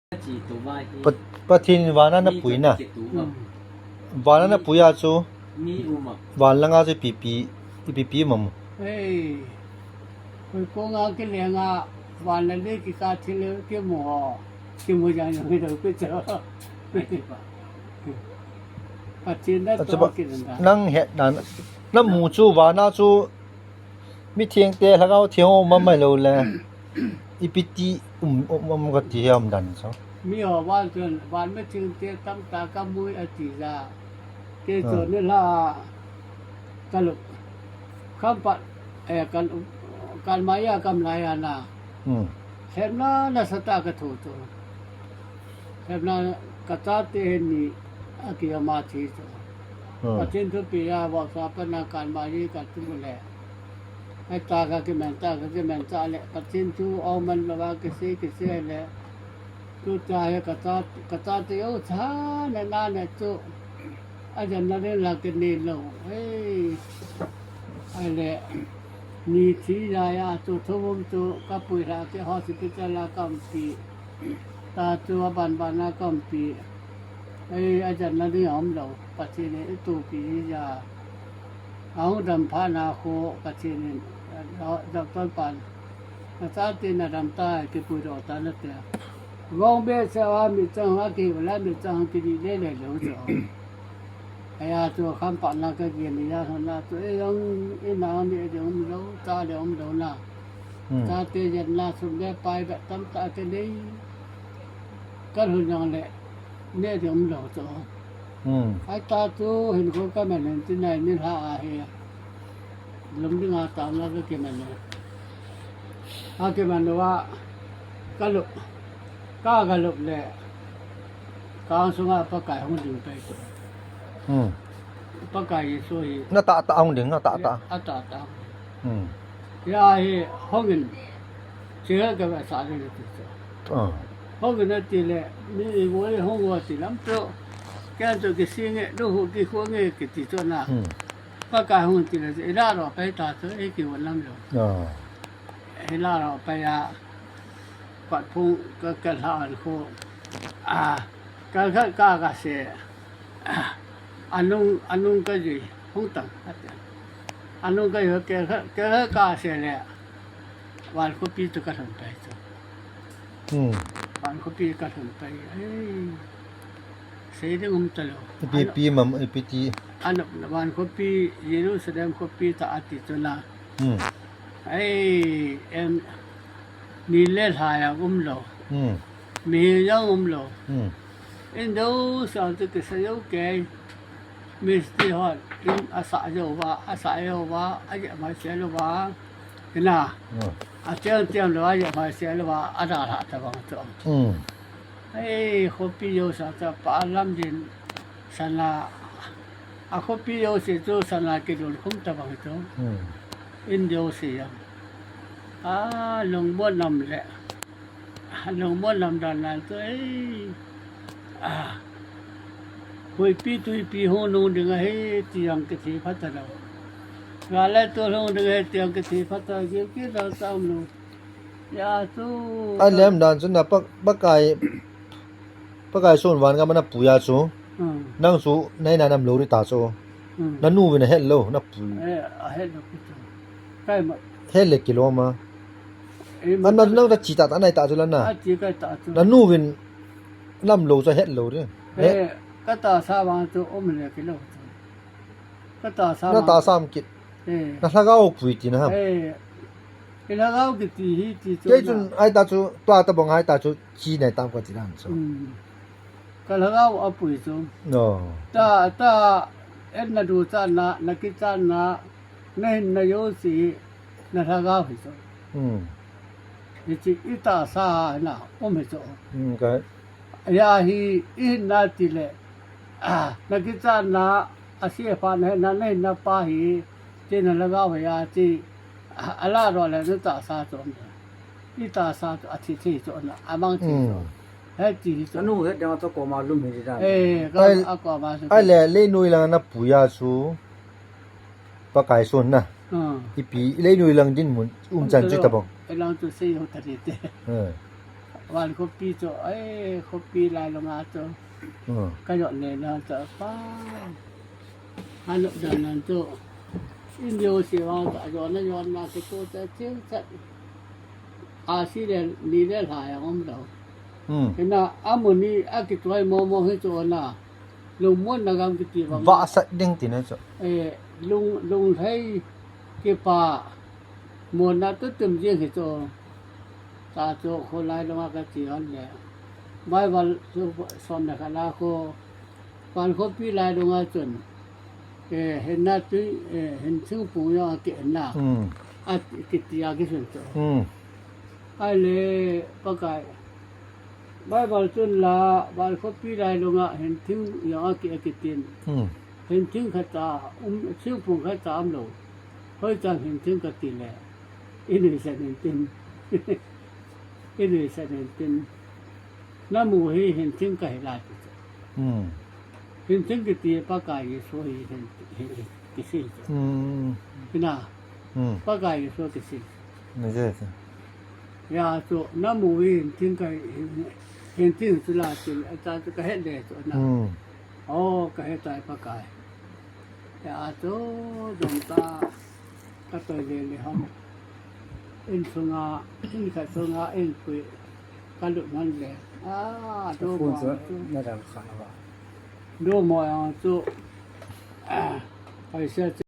ປະ ປະເທດວານານະປຸຍນະ ອືມ ວານານະປຸຍອາຊູ ວານລະງາຊູ ປີປີ ປີປີມະ ເອີ ໂອ້ຍ ໂກງາກິເລງາ ວານລະເລກິກາທິເລກິໂມ ກິໂມຍາຍາເດີເປເຈ ປະເທດນະ ອາດຈະ ຕອ ບະ ກິນອັນດາ ນັ່ງເຮັດນັ້ນ ນ້ຳໝູຊູ ວານາຊູ ມີທຽງແຕ່ລະເຂົາທຽງມາໃໝ່ໂລແລ ອີ່ປິຕິ ອຸມ ອຸມ ອຸມກະຕິເຮັດດັນຊະ ມີຫອວານເທື່ອນ ວານແມ່ທິງເຕຕຳຕາກຳມຸຍອາຕິຍາ ເກໂສນນິລາ ກະລຸ ຄຳປະ ເອ ກັນ ກັນມາຍາກຳໄລອານາ ອືມ ແຖມນານາສະຕາກະໂທໂຕ ແຖມນາກະຕາເຕເຮນີ ອາກິຍາມາທີໂຕ ອືມ ປະທິນທຸປິຍາ ວາສາປະນາການມາເຍກະຕຸແລ ໃຫ້ຕາກະກິແມນຕາກະກິແມນຕາແລ ປະທິນທຸອອງມັນລະວາກະເຊກະເຊແລ ຕຸຈາຍະກະຕາ ກະຕາເຕໂອຊານະນານະໂຕ ອາຈານນະເລນລາກະເນໂລ ເອີ ໄອແລະ ນີທີຍາຍາຕຸໂທວົງຕຸ ກະປຸຍທາເກຮອດສິປິຈາລາກຳປີ ຕາຕົວບັນບານາກຳປີ ເອີ ອາຈານນະເລອອມໂລ ປະເທເນຕຸປີຍາ ອາຫຸດຳພານາໂຄ ປະເທເນ ດອກຕອນປານ ອາຈານເຕນະດຳຕາ ເກປຸຍດອກຕານະເຕ ວອງເບຊະວາມິຈັງຫາເກວະລາມິຈັງຫາກິລິເລເລໂລໂຈ ອາຍາໂຕຄຳປະນາກະເກນິຍາທະນາໂຕ ເອຍັງ ເອນາມິເອເດອຸມໂລ ຕາເດອຸມໂລນາ ອືມ ຕາເຕຍັນນາສຸເດປາຍແບະຕຳຕາເກເນ ກະໂລຍັງແລ ເນເດອຸມໂລໂຕ ອືມ ອາຍຕາໂຕ ເຫັນໂຄກະແມນເຫັນຕິໄນມິນຫາອາເຮ ລົມດຶງອາຕາມລາກະເກແມນໂນ ອາເກແມນໂນວາ ກະລຸ ກາກະລຸແລ ກາງສຸງອາປະກາຍຫົງດຶງໄປໂຕ ອືມ ປະກາຍເຢຊູ ນະຕະຕະຫົງດຶງ ນະຕະຕະ ອາຕະຕະ ອືມ ຍາເຮຫົງເງິນ ເຊກະແວະສາເລຕິໂຕ ອາ ຫົງເງິນນະຕິແລ ມີໂວເຮຫົງໂວຕິລຳໂຕ ແກນໂຕກິຊິເງ ດູຫູກິຄົວເງ ກິຕິໂຕນາ ອືມ ປະກາຍຫົງເງິນຕິລະ ເອລາລໍໄປຕາໂຕ ເອກິວະນຳໂລ ອາ ເອລາລໍໄປອາ ກວາດພຸງກະກະລາອັນໂຄ ອາ ກະກະກະກະເຊ ອາ ອານຸງ ອານຸງກະຢີ ຫົງຕັງ ອານຸງກະຢີ ແກ ແກກະເຊແລ ວານໂຄປີໂຕກະເຖິງໄປໂຕ ອືມ ວານໂຄປີກະເຖິງໄປ ເອີ ເຊເດງຸມຕະໂລ ປີ ປີມາ ເອີ ປີຕີ ອານ ວານໂຄປີ ເຢຣູຊາເລັມໂຄປີຕາອາຕິໂຕນາ ອືມ ໄອເອັມ ມີເລທາຍາອຸມໂລ ອືມ ມີຍອງອຸມໂລ ອືມ ອິນໂດຊານຕິກະສະໂຍເກ ມີສະຕິຮອດ ອິນອາສະໂຍວາ ອາສະໂຍວາ ອາຍະມາເຊໂລວາ ເຫັນນະ ອືມ ອາເຈຍງຕຽມໂລວາ ອາຍະມາເຊໂລວາ ອາດາລະຕະວັງໂຕ ອືມ ເອີ ໂຄປິໂຍສາຈະປະລຳເຢັນ ສະນາ ອາໂຄປິໂຍເສໂຕ ສະນາກິໂດນຄຸມຕະວັງໂຕ ອືມ ອິນໂດເຊຍ ອາ ລົງບົວນຳແລະ ລົງບົວນຳດານາໂຕ ເອີ ອາ ຫຸຍປີຕຸຍປີໂຮນຸງດຶງເຮ ຕຽງກະເທພັດຕະເນາ ກາແລໂຕໂຮນຸງດຶງເຮ ຕຽງກະເທພັດຕະເນາ ກິລກິລາຕາມໂລ ຍາຊູ ອາແຫຼມດານສຸນນະ ປະ ປະກາຍ ປະກາຍໂຊນວານກະມະນະປູຍາຊູ ອືມ ນັ່ງຊູໃນນານ້ຳໂລລິຕາໂຊ ອືມ ນະນູວິນເຮັດໂລ ນະປູ ເອີ ເຮັດໂລ ໃກ້ໝົດ ເຮັດເລກິໂລມາ ເອີ ອັນນັ້ນນັ່ງຕະຈີຕາຕາໃນຕາຊູລະນະ ອາຈີໄກຕາຊູ ນະນູວິນ ນ້ຳໂລຈະເຮັດໂລເດ້ ເອີ ກະຕາສາວາງໂຕ ໂອມເລກິໂລ ກະຕາສາວາງ ນະຕາສາມກິດ ເອີ ນະທະກາໂອກຸຍຕິນະ ເອີ ເອີ ລະກາໂອກິຕິຮີຕິໂຈ ເກຈຸນ ອາຍຕາຈູ ປາຕະບອງ ອາຍຕາຈູ ຈີໃນຕາມກວາຕິລານໂຊ ອືມ ກະລະກາໂອອະປຸຍໂຊ ເນາະ ຕາ ຕາ ເອັນນະດູຈານະ ນະກິຈານະ ໃນ ນະໂຍສີ ນະທະກາໂອຫິໂຊ ອືມ ອິຈິ ອິຕາສານະ ໂອມຫິໂຊ ອືມ ກະ ຍາຫິ ອິຫິນາຕິເລ ອາ ນະກິຈານະ ອາເຊພານະ ນະ ນະຫິນະປາຫິ ເຕນະລະກາວະຍາຕິ ອາ ອາລາໂຕ ແລະ ນະຕາສາໂຕ ອິຕາສາໂຕ ອະທິເທໂຕ ອະມັງທິໂຕ ອືມ ເຮຕິຫິໂຕ ອະນຸເຮັດຍັງເອົາຕະກໍມາລຸມເຮັດໄດ້ ເອ ກະເອົາກໍມາ ໄອແລ ເລນຸຍລະນະ ປູຢາຊູ ປະກາຍຊົນນະ ອືມ ອີປີ ເລນຸຍລັງດິນມຸນ ອຸມຈັນຈິດຕະບອງ ເອີ ລາງຕຸເຊໂຍຕະເດເຕ ເອີ ວານຄົບປີໂຈ ເອີ ຄົບປີລາຍລົງມາໂຈ ເອີ ກະຢອດເລີຍນະໂຈ ປ້າ ອັນນັ້ນໂຈ ອິນໂດເຊວາກະຢອນນະ ຢອນມາເກໂຕຈະເຊວສັດ ອາຊີແລນນີແລຫຼາຍອອມເຮົາ ອືມ ເຫັນນະ ອາໂມນີອາກິຕວຍມໍມໍເຮໂຈນະ ລຸງມ່ວນນະກຳກິຕິວັງ ວະສະເດັງຕິນະໂຈ ເອີ ລຸງ ລຸງໄທ ເກປາ ໂມນນະ ຕຶກຕຶມຈຽງເຮໂຈ ຕາໂຈ ໂຄລາຍລົງມາກະຈີອອນແລ ໄວ້ວັນ ສອນນະຄະລາໂຄ ວັນຄົບປີລາຍລົງມາຈົນ ເອີ ເຫັນນະ ຕຸຍ ເອີ ເຫັນຊຶງປຸງຍອງອາເກນນະ ອືມ ອາກິຕິອາກິເຊນໂຈ ອືມ ໄອເລ ປະກາຍ ໄວ້ວັນຈົນລາ ວັນຄົບປີລາຍລົງມາ ເຫັນຊຶງຍອງອາກິອາກິຕິນ ອືມ ເຫັນຊຶງຂະຕາ ອຸມ ຊຶງປຸງຂະຕາອຳໂລ ເຮີຍຈັງເຫັນຊຶງກະຕິແລ ອິນເຫັນເຫັນຕິນ ອິນເຫັນເຫັນຕິນ ນະໂມຫິ ເຫັນເຖິງກາຍລາດ ອືມ ເຫັນເຖິງກະຕິປະກາຍເຢຊູ ເຫັນ ເຫັນ ເຫັນກະສິ ອືມ ນະ ອືມ ປະກາຍເຢຊູກະສິ ນີ້ເດີ ຍາໂຕ ນະໂມຫິ ເຫັນເຖິງກາຍ ເຫັນເຖິງສຸລາຕິ ອາຈານກະເຮັດແລໂຕນະ ອືມ ໂອ ກະເຮັດຕາຍປະກາຍ ຍາໂຕ ດົງຕາ ກະໂຕຍເລເລຮອນ ເອັນສຸງາ ເອັນຄະສຸງາ ເອັນປຸຍ ກະລຸມັນເລ ອາ ໂດມອງ ນະດັງຄາວະ ໂດມອງໂຕ ອາ ໄປເສຍ